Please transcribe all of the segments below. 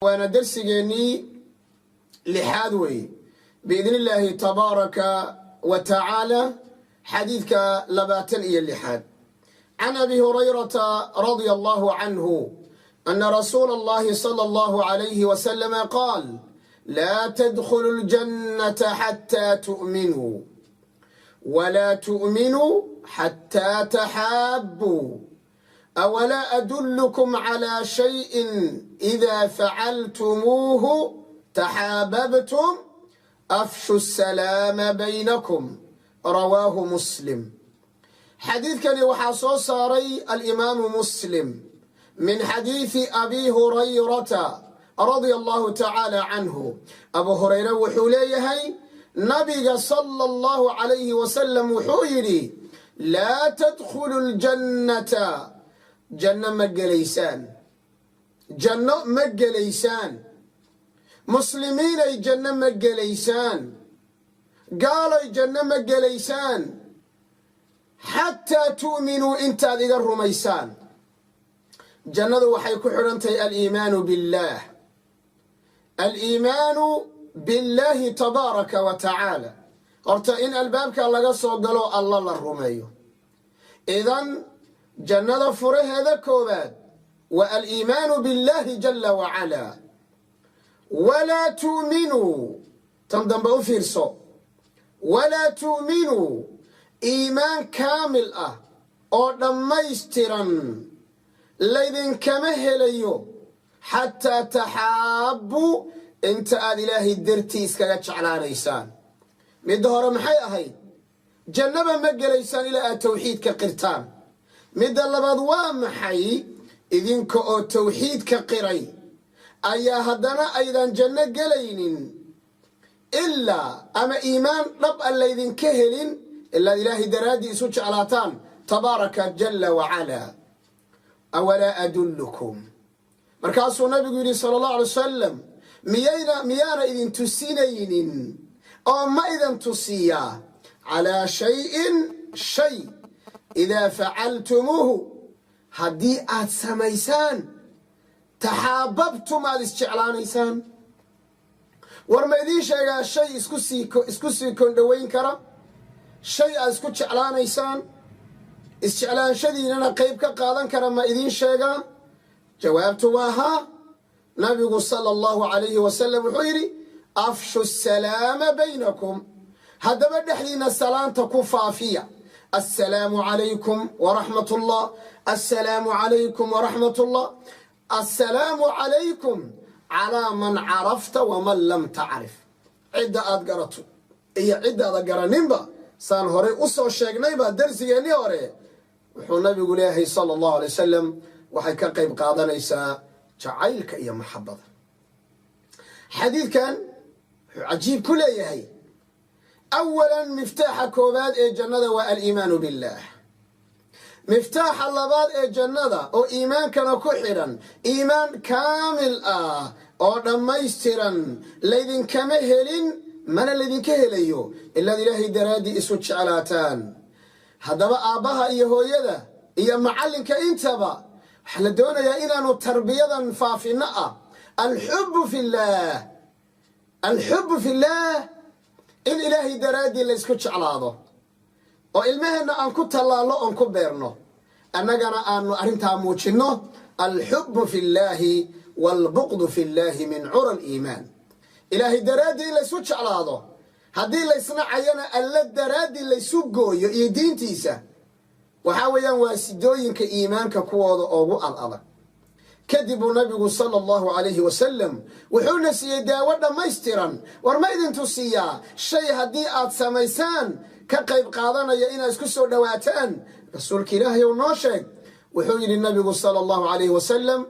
Waana darsigeennii lixaad weeye, biidn illaahi tabaaraka wa tacaala. Xadiidka 26, can Abi Hurayrata radia Allahu canhu ana rasuula Allahi sala Allahu alayhi wasalama qaal: "Laa tadkhulu ljannata xataa tu'minuu, walaa tu'minuu xataa taxaabbuu. Awalaa adullukum calaa shayin idaa facaltumuuhu taxaababtum? Afshu salaama baynakum." Rawaahu Muslim. Xadiidkani waxaa soo saaray Alimaamu Muslim min xadiidi Abi Hurayrata radia Allahu tacaala canhu. Abu Hurayre wuxuu leeyahay, nabiga sala Allahu calayhi wasalam wuxuu yidhi: "Laa tadkhulu ljannata", janno ma gelaysaan, janno ma gelaysaan, muslimiinay, janno ma gelaysaan, gaalay, janno ma gelaysaan, "xataa tu'minuu", intaad iga rumaysaan. Jannadu waxay ku xidhan tahay aliimaanu billaah, aliimaanu billaahi tabaaraka wa tacaala. Horta in albaabka laga soo galo, Alla la rumeeyo. Idan jannada furaheeda koowaad waa aliimaanu billahi jala wacalaa. "Walaa tu'minuu", tan dambe u fiirso, "walaa tu'minuu", iimaan kaamil ah oo dhammaystiran laydinkama helayo, "xataa taxaabbuu", inta aad Ilaahay dartii iskaga jeclaanaysaan. Midda hore maxay ahayd? Jannaba ma gelaysaan ilaa aad tawxiidka qirtaan. Midda labaad waa maxay? Idinka oo tawxiidka qiray ayaa haddana aydan janno gelaynin ilaa ama iimaan dhab a laydinka helin ilaad Ilaahay daraaddii isu jeclaataan tabaaraka jalla wacalaa. "Awalaa adullukum", markaasuu nabigu yidhi sala Allahu alay wasalam, miyayna miyaana idin tusinaynin oo ma idin tusiyaa "calaa shayin", shay, "idaa facaltumuuhu", haddii aad samaysaan, "taxaababtum", aad isjeclaanaysaan? War ma idiin sheegaa shay isku sii kondhoweyn kara, shay aad isku jeclaanaysaan, isjeclaanshadiinana qayb ka qaadan kara? Ma idiin sheegaa? Jawaabtu waa haa. Nabigu sala Allahu calayhi wasalam wuxuu yidhi: "Afshu salaama baynakum", haddaba dhexdiinna salaanta ku faafiya. "Assalaamu calaykum waraxmat Ullah, assalaamu calaykum waraxmat Ullah, assalaamu calaykum", calaa man carafta waman lam tacrif, cidda aad garato iyo ciddaada garaninba. Saan horey u soo sheegnayba darsigeennii hore, wuxuu nabigu leeyahay sala Allahu alay wasalam, waxay ka qayb qaadanaysaa jacaylka iyo maxabada. Xadiidkan wuxuu cajiib ku leeyahay, awalan, miftaaxa koowaad ee jannada waa aliimaanu billaah. Miftaaxa labaad ee jannada oo iimaankana ku xidhan, iimaan kaamil ah oo dhammaystiran laydinkama helin, mana laydinka helayo, ilaad Ilaahay daraaddii isu jeclaataan. Haddaba aabbaha iyo hooyada iyo macallinka intaba waxaa la doonayaa inaanu tarbiyadan faafinno ah alxubbu fillaah, alxubbu fillaah, in Ilaahay daraaddii laysku jeclaado oo ilmaheenna aan ku tallaallo oon ku beerno, annagana aanu arrintaa muujinno. Alxubbu fi llaahi waalbuqdu fi llaahi min cura aliimaan. Ilaahay daraaddii in laysu jeclaado, haddii laysnacayana Alla daraaddii laysu gooyo iyo diintiisa, waxaa weeyaan waa sidooyinka iimaanka kuwooda ugu ad adag. Kadib buu nabigu sala Allahu calayhi wasalam wuxuuna siiyey daawo dhammaystiran. War ma idin tusiyaa shay haddii aad samaysaan ka qayb qaadanaya inaad isku soo dhowaataan? Rasuulka Ilaahay ou noo sheeg. Wuxuu yidhi nabigu sala Allahu calayhi wasalam: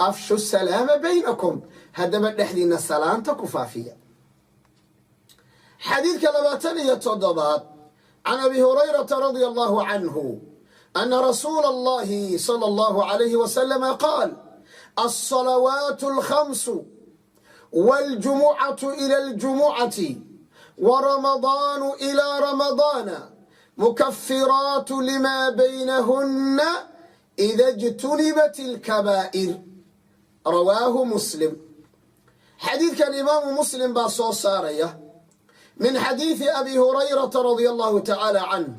"Afshu salaama baynakum", haddaba dhexdiinna salaanta ku faafiya. Xadiidka 27, can Abi Hurayrata radia Allahu canhu ana rasuula Allahi sala Allahu calayhi wasalama qaal: "Alsalawaat alkhamsu waljumucatu ila aljumucati waramadaanu ila ramadaana mukafiraatu lima baynahunna ida jtunibat alkabaa'ir." Rawaahu Muslim. Xadiidkan Imaamu Muslim baa soo saaraya min xadiidi Abi Hurayrata radia Allahu tacaala canh.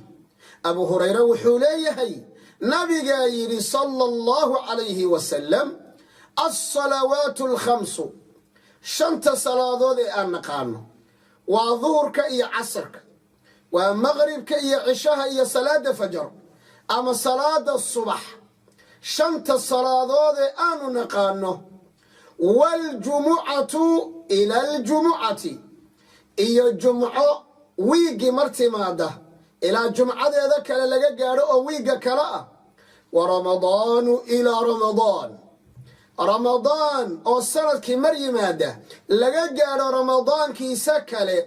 Abu Hurayre wuxuu leeyahay, nabigaa yidhi sala Allahu calayhi wasalam: "Alsalawaatu alkhamsu", shanta salaadood ee aan naqaano, waa duhurka iyo casarka, waa maqribka iyo cishaha iyo salaada fajar ama salaada subax, shanta salaadood ee aanu naqaano, "waljumucatu ila aljumucati", iyo jumco wiiggii mar timaada ilaa jumcadeeda kale laga gaadho oo wiigga kale ah, "wa Ramadaanu ilaa Ramadaan", Ramadaan oo sanadkii mar yimaada laga gaadho Ramadaankiisa kale,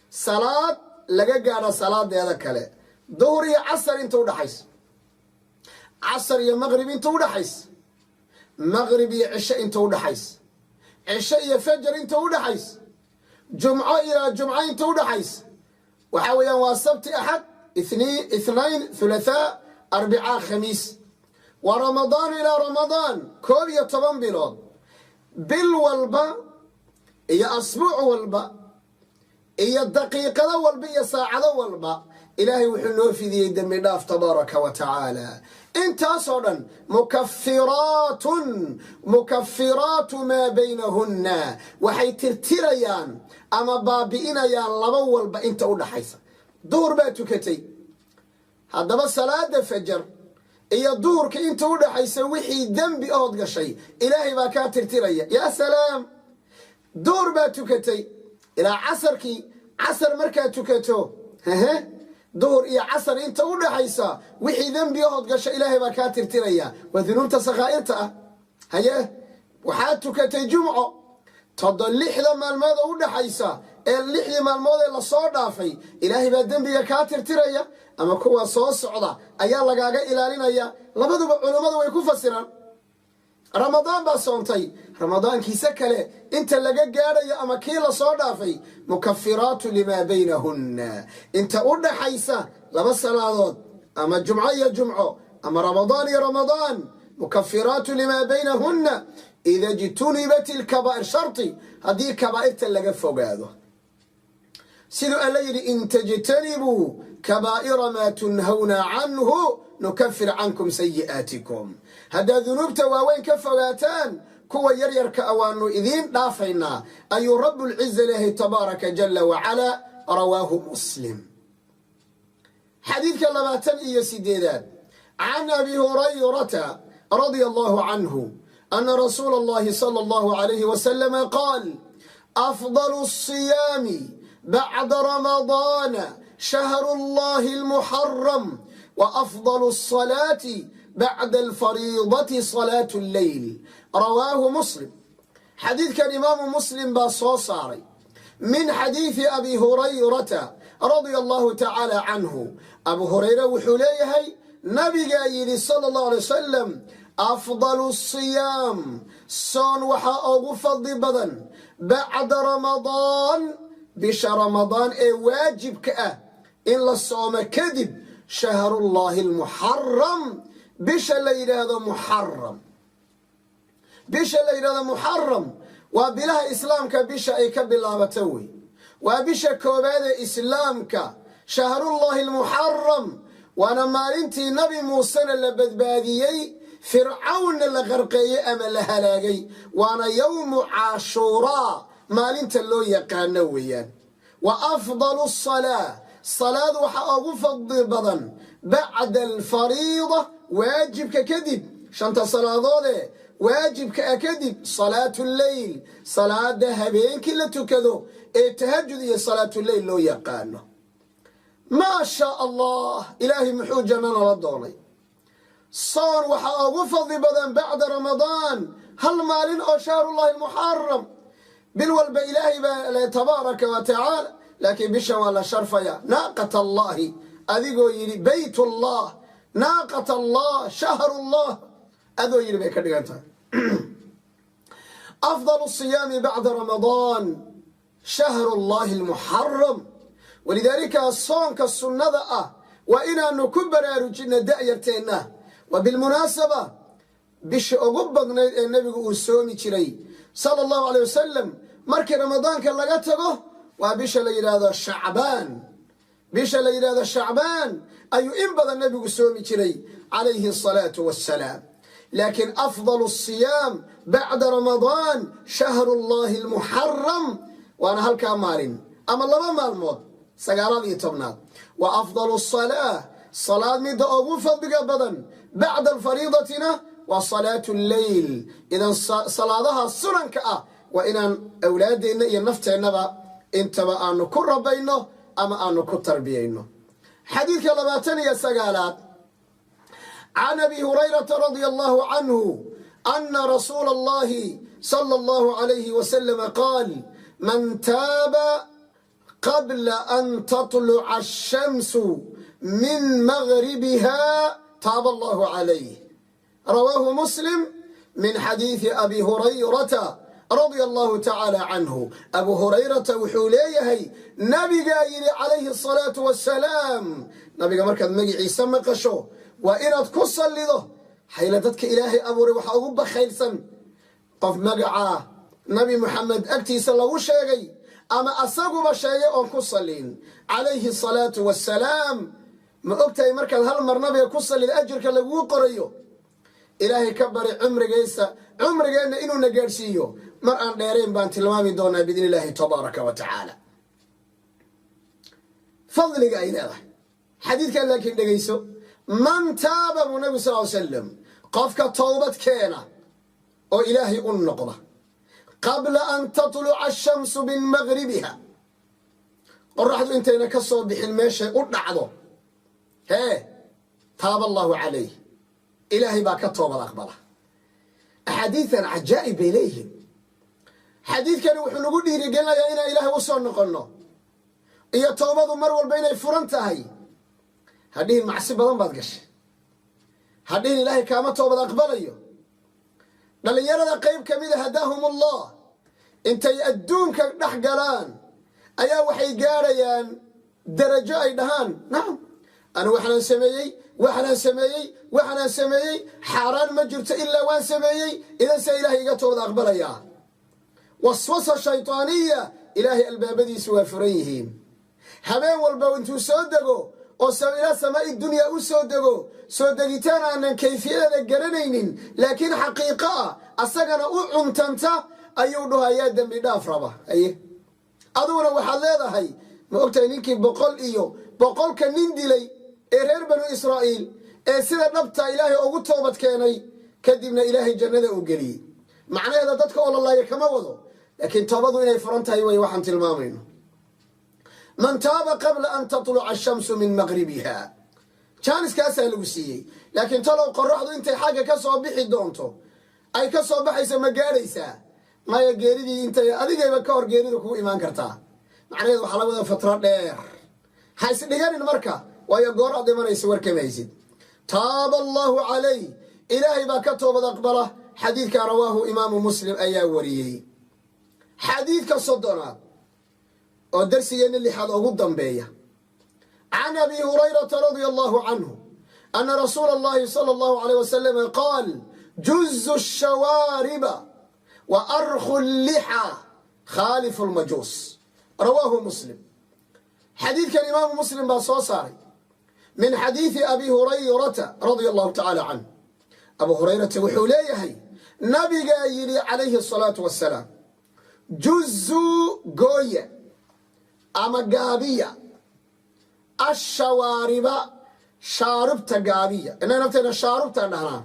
salaad laga gaadho salaadeeda kale, duhur iyo casar inta udhaxaysa, casar iyo maqrib inta udhaxaysa, maqrib iyo cisho inta udhaxaysa, cisho iyo fajar inta udhaxaysa, jumco ilaa jumco inta udhaxaysa, waxaa weeyaan waa Sabti, Axad, Ithnain, Thulathaa, Arbicaa, Khamiis, "wa Ramadaanu ilaa Ramadaan", 11 bilood, bil walba iyo asbuuc walba iyo daqiiqado walba iyo saacado walba Ilaahay wuxuu noo fidiyey dembi dhaaf tabaaraka wa tacaala. Intaasoo dhan "mukafiraatun, mukafiraatu maa baynahunna", waxay tirtirayaan ama baabi'inayaan laba walba inta u dhaxaysa. Duhur baa tukatay, haddaba salaada fajar iyo duhurka inta u dhaxaysa wixii dembi ood gashay Ilaahay baa kaa tirtiraya. Yaa salaam! Duhur baa tukatay ilaa casarkii, casar markaad tukato, hehe, duhur iyo casar inta u dhaxaysa wixii dembi ood gasha Ilaahay baa kaa tirtiraya, waa dunuubta sakhaa'irta ah. Haye, waxaad tukatay jumco, 6-da maalmood oo u dhaxaysa ee 6dii maalmood ee lasoo dhaafay Ilaahay baa dembiga kaa tirtiraya, ama kuwa soo socda ayaa lagaaga ilaalinaya. Labaduba culummadu way ku fasiraan. Ramadaan baa soontay, Ramadaankiisa kale inta laga gaadhayo ama kii lasoo dhaafay, "mukafiraatu limaa baynahunna", inta u dhaxaysa laba salaadood ama jumco iyo jumco ama Ramadaan iyo Ramadaan, "mukafiraatu limaa baynahunna ida ijtunibat ilkabaa'ir", sharti haddii kabaa'irta laga fogaado, siduu Alla yidhi: "In tajtanibuu kabaa'ira maa tunhawna canhu nukafir cankum sayi'aatikum." Haddaad dunuubta waaweyn ka fogaataan, kuwa yaryarka a waanu idiin dhaafaynaa, ayuu Rabbulciza leehay tabaaraka jala wacalaa. Rawaahu Muslim. Xadiidka 28aad: can Abi Hurayrata radia Allahu canhu ana rasuula Allahi sala Allahu alayhi wasalama qaal: "Afdalu asiyaami bacda Ramadaana shahru Allahi almuxaram, wa afdalu asalaati bacda alfariidati salaatu lleyl." Rawaahu Muslim. Xadiidkan Imaamu Muslim baa soo saaray min xadiidi Abi Hurayrata radia Allahu tacaala canhu. Abu Hurayre wuxuu leeyahay, nabigaa yidhi sala Allahu alay wasalam: "Afdalu siyaam", soon waxaa ugu fadli badan, "bacda Ramadaan", bisha Ramadaan ee waajibka ah in la soomo kadib, "shahrullahi almuxaram", bisha la yidhaahdo Muxaram. Bisha la yidhahdo Muxaram waa bilaha Islaamka bisha ay ka bilaabato wey, waa bisha koowaad ee Islaamka, shahrullahi almuxaram, waana maalintii Nabi Muusena la badbaadiyey, Fircawnna la qarqeeyey ama la halaagay, waana yowmu Caashuuraa maalinta loo yaqaano weeyaan. "Wa afdalu asalaa", salaad waxaa ugu fadli badan, "bacda alfariida", waajibka kadib, shanta salaadoodee waajibka ah kadib, "salaatu lleyl", salaada habeenkii la tukado ee tahajud iyo salaatuleyl loo yaqaano. Maa shaa Allah! Ilaahay muxuu janno nala doonay! Soon waxaa ugu fadli badan bacda Ramadaan hal maalin oo shahrullahi almuxaram. Bil walba Ilaahay baa le tabaaraka wa tacaala, laakiin bishan waa la sharfaya. Naaqat Allahi adigoo yidhi, bayt Allah, naaqat Allah, shahrullah adoo yidhi bay ka dhigan tahay. "Afdal siyaami bacda Ramadaan shahru Llahi almuxaram." Walidaalika soonka sunnada ah waa inaanu ku baraarujinna da'yarteenna. Wa bilmunaasaba, bisha ugu badnayd ee nebigu uu soomi jiray sala Allahu aleyh wasalam Markii Ramadaanka laga tago waa bisha la yidhaahdo Shacbaan. Bisha la yidhahdo Shacbaan ayuu in badan Nabigu soomi jiray, calayhi asalaatu wassalaam. Laakiin afdalu asiyaam bacda Ramadaan shahru Llahi almuxaram, waana halkaa maalin ama 2 maalmood, 9aad iyo 10aad. Wa afdalu asalaa, salaad midda ugu fadliga badan bacda alfariidatina, waa salaatu lleyl. Idan salaadaha sunanka ah waa inaan awlaaddeenna iyo nafteennaba intaba aanu ku rabayno ama aanu ku tarbiyayno. Xadiidka 29aad: can Abi Hurayrata radia Allahu canhu ana rasuula Allahi sala Allahu alayhi wasalama qaal: man taaba qabla an tatluca ashamsu min magribiha taaba Allahu calayh. Rawaahu Muslim min xadiidi Abi Hurayrata radia Allahu tacaala canhu. Abu Hurayrata wuxuu leeyahay, Nabigaa yidhi, calayhi asalaatu wassalaam. Nabiga markaad magiciisa maqasho waa inaad ku sallido, xayla dadka Ilaahay abuuray waxaa ugu bakhaylsan qof magacaa Nabi Muxamed agtiisa lagu sheegay ama asaguba sheegay oon ku sallin, calayhi asalaatu wassalaam. Ma ogtahay markaad hal mar Nabiga ku sallida ajirka laguu qorayo? Ilaahay ka bari cumrigaysa, cumrigeenna inuuna gaadhsiiyo. Mar aan dheerayn baan tilmaami doonaa, biidni Illaahi tabaaraka wa tacaala, fadliga ay leedahay xadiidkan. Laakiin dhegayso: man taaba, buu Nabigu sal ly slam, qofka towbad keena oo Ilaahay u noqda qabla an tatluca ashamsu min magribiha, qoraxdu intayna ka soo bixin meeshay u dhacdo, hee, taaba Allahu calayh, Ilaahay baa ka toobad aqbala. Axaadiidan cajaa'ib bay leeyihiin. Xadiidkani wuxuu nagu dhiirigelinayaa inaan Ilaahay u soo noqonno iyo toobadu mar walba inay furan tahay. Hadhihin macsi badan baad gashay, hadhihin Ilaahay kaama toobad aqbalayo. Dhallinyarada qayb ka mida, hadaahum Allah, intay adduunka dhex galaan ayaa waxay gaadhayaan darajo ay dhahaan: nacam, anu waxaanaan sameeyey, waxaanaan sameeyey, waxaanaan sameeyey, xaaraan ma jirto ilaa waan sameeyey, idan see Ilaahay iga toobad aqbalayaa? Waswasa shaytaaniya. Ilaahay albaabadiisu waa furan yihiin. Habeen walba intuu soo dego oo ilaa samaa'i dunya u soo dego, soo degitaan aanan kayfiyadeeda garanaynin laakiin xaqiiqo ah, asagana u cuntanta, ayuu dhahayaa: dembi dhaaf raba? Aye, adiguna waxaad leedahay, ma ogtahay ninkii boqol iyo boqolka nin dilay ee reer Banu Israa'iil ee sida dhabta Ilaahay ugu toobad keenay, kadibna Ilaahay jannada uu geliyey? Macnaheeda dadka oo la laayo kama wado, laakiin toobadu inay furan tahay way waxaan tilmaamayno. Man taaba qabla an tatluca ashamsu min maqribiha, jaaniskaasaa lagu siiyey. Laakiin talow qoraxdu intay xagga ka soo bixi doonto, ay ka soo baxayso, ma gaadhaysaa? Maya, geeridii intay adigayba ka hor geeridu kugu imaan kartaa. Macnaheedu waxaa laga wada fatro dheer ha isdhiganin marka, waayo goor aad imanaysa warkama haysid. Taaba Allahu calayh, Ilaahay baa ka toobad aqbala. Xadiidka rawaahu Imaamu Muslim ayaa wariyey. Xadiidka 30aad oo darsigeenna lixaad ugu dambeeya: can Abi Hurayrata radia Allahu canhu ana rasuula Allahi sala Allahu alayh wasalam qaal: juzu shawaariba wa arkhu llixa, khaalifu lmajuus. Rawaahu Muslim. Xadiidkan Imaamu Muslim baa soo saaray min xadiidi Abi Hurayrata radia Allahu tacaala canh. Abu Hurayrata wuxuu leeyahay, Nabigaa yidhi, calayhi asalaatu wassalaam: juzuu, gooya ama gaabiya, ashawaariba, shaarubta gaabiya. Innaga nafteena shaarubtaan dhahnaa.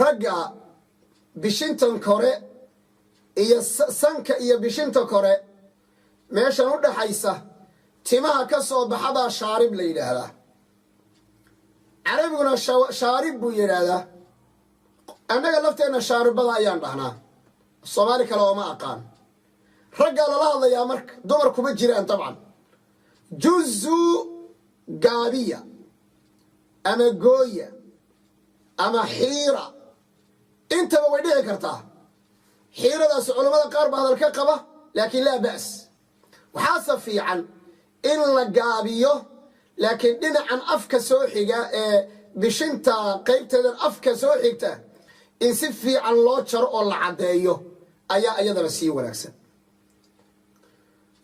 Ragga bishintan kore iyo sanka iyo bishinta kore meeshan u dhaxaysa timaha ka soo baxabaa shaarib la yidhaahdaa. Carabiguna shaarib buu yidhaahdaa, annaga lafteenna shaaribada ayaan dhahnaa. Soomaali kale ooma aqaan. Raggaa lala hadlayaa marka, dumar kuma jiraan dabcan. Juzuu, gaabiya ama gooya ama xiira, intaba way dhici kartaa. Xiiradaasi culammada qaar baa hadal ka qaba, laakiin laa ba's, waxaase fiican in la gaabiyo. Laakiin dhinacan afka soo xiga ee bishinta qaybteedan afka soo xigta in si fiican loo jaro oo la caddeeyo. Ayaa iyadana sii wanaagsan.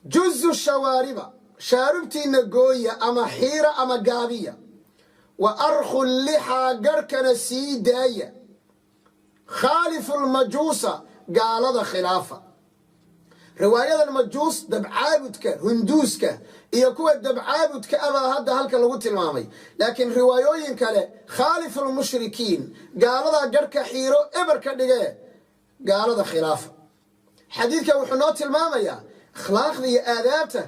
Juzu shawaariba, shaarubtiina gooya ama xiira ama gaabiya. Wa arkhu lixaa, garhkana sii daaya. Khaalifu lmajuusa, gaalada khilaafa. Riwaayadan majuus dabcaabudka hunduuska iyo kuwa dabcaabudka abaa hadda halka lagu tilmaamay, laakiin riwaayooyin kale khaalifu lmushrikiin, gaaladaa garhka xiiro eber ka dhigee, gaalada khilaafa. Xadiidkan wuxuu noo tilmaamayaa akhlaaqda iyo aadaabta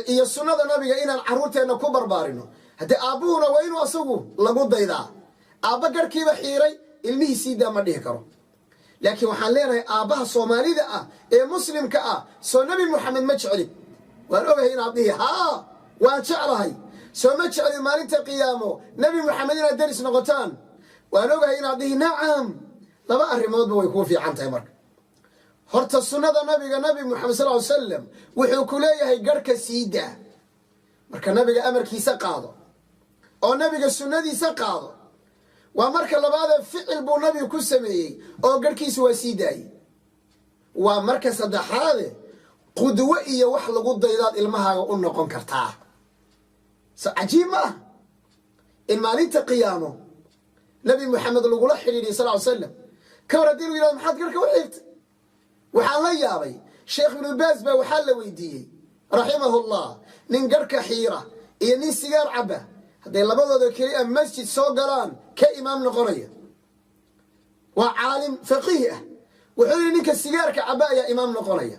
iyo sunnada Nabiga inaan carruurteenna ku barbaarino. Haddii aabbuhuna waa inuu asagu lagu daydaa. Aabba garhkiiba xiiray, ilmihii sii daa ma dhihi karo, laakiin waxaan leenahay aabbaha Soomaalida ah ee Muslimka ah, soo Nebi Moxamed ma jeclid? Waan ogahay inaad dhihi "haa, waan jeclahay." Soo ma jeclid maalinta qiyaamo Nebi Moxamed inaad deris noqotaan? Waan ogahay inaad dhihi "nacam." Laba arrimoodba way kuu fiican tahay. Marka horta sunnada Nabiga, Nabi Moxamed sal ly salam, wuxuu ku leeyahay garhka sii daa. Marka Nabiga amarkiisa qaado oo Nabiga sunnadiisa qaado. Waa marka labaadee ficil buu Nabigu ku sameeyey oo garhkiisa waa sii daayey. Waa marka saddexaade qudwo iyo wax lagu daydaad ilmahaaga u noqon kartaa. So cajiib ma ah in maalinta qiyaamo Nabi Moxamed lagula xidhiidhiy sal ly slam? Ka hor haddii lagu yihahdo "Maxaad garhka u xiirtay?" Waxaan la yaabay, Sheekh Ibnu Baas baa waxaa la weydiiyey, raximahullah, nin garhka xiira iyo nin sigaar cabba hadday labadooda keli a masjid soo galaan, ka imaam noqonaya? Waa caalim faqiih ah. Wuxuu yidhi, "Ninka sigaarka cabba ayaa imaam noqonaya."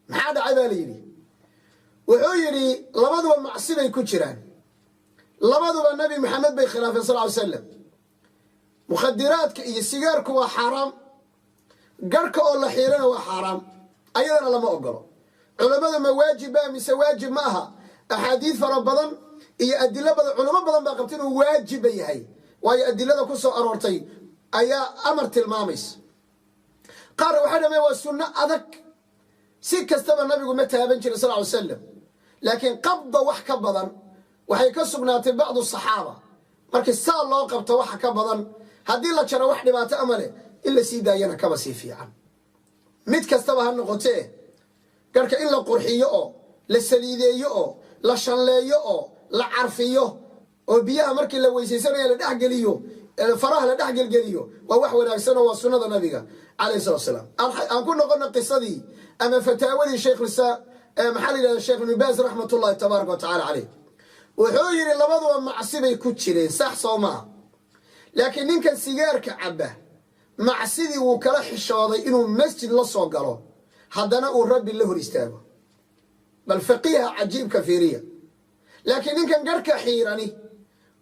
"Maxaa dhacay?" baa la yidhi. Wuxuu yidhi, "Labaduba macsi bay ku jiraan, labaduba Nabi Maxamed bay khilaafeen sal ly slam. Mukhadiraadka iyo sigaarku waa xaaraam, garhka oo la xiirana waa xaaraam, ayadana lama ogolo. Culammada ma waajibba mise waajib ma aha? Axaadiid fara badan iyo adilo badan, culamo badan baa qabta inuu waajibba yahay, waayo adilada ku soo aroortay ayaa amar tilmaamaysa. Qaarna waxay dhameen waa sunno adag, si kastaba Nabigu ma taaban jirin sal ly salam, laakiin qabda wax ka badan waxay ka sugnaatay bacdu saxaaba. Markii saa loo qabto waxa ka badan haddii la jaro wax dhibaato ama leh, in la sii daayana kaba sii fiican. Mid kastaba ha noqotee, garhka in la qurxiyo oo la saliideeyo oo la shanleeyo oo la carfiyo oo biyaha markii la weysaysanaya la dhexgeliyo, faraha la dhexgelgeliyo, waa wax wanaagsan oo waa sunnada Nabiga calayh salatu salaam. Aan ku noqono qisadii ama fataawadii Sheikhulislaam, maxaa la yidhahda, Sheekh Ibnu Baas raxmatullahi tabaaraka wa tacala caleyh. Wuxuu yidhi, labaduba macsi bay ku jireen, sax soo maaha? Laakiin ninkan sigaarka cabba macsidii wuu kala xishooday inuu masjid la soo galo, haddana uu Rabbi la hor istaago. Bal faqiiha cajiibka fiiriya. Laakiin ninkan garhka xiirani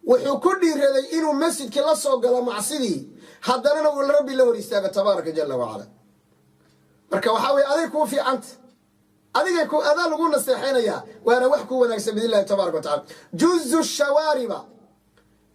wuxuu ku dhiiraday inuu masjidkii la soo galo macsidii, haddanana uu Rabbi la hor istaago tabaaraka jala wacala. Marka waxaa weye aday kuu fiicanta, adigay adaa lagu naseexaynayaa, waana wax ku wanaagsan biidn illahi tabaraka wa tacala. Juzu shawaariba,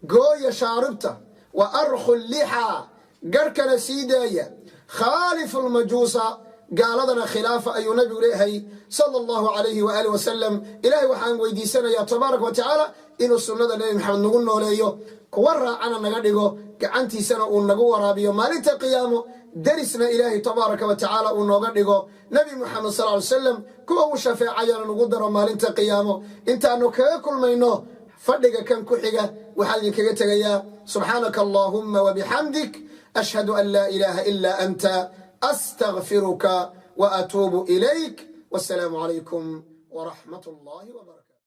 gooya shaaribta, wa arkhu lixaa, garhkana sii daaya, khaalifu lmajuusa, gaaladana khilaafa, ayuu Nabigu leeyahay sala allahu calayhi waaalih wasalam. Ilahay waxaan weydiisanayaa tabaaraka wa tacaala inuu sunnada Nebi Maxamed nagu nooleeyo, kuwa raacana naga dhigo, gacantiisana uu nagu waraabiyo maalinta qiyaamo, derisna Ilaahay tabaaraka wa tacaala uu nooga dhigo Nebi Moxamed sal ly slam, kuwa uu shafeecayana nagu daro maalinta qiyaamo. Intaanu kaga kulmayno fadhiga kan ku xiga, waxaan idinkaga tegayaa: subxaanaka allahuma wabixamdik, ashhadu an laa ilaaha ila anta, astagfiruka wa atuubu ilayk. Wasalaamu calaykum waraxmat allahi wbarakatu.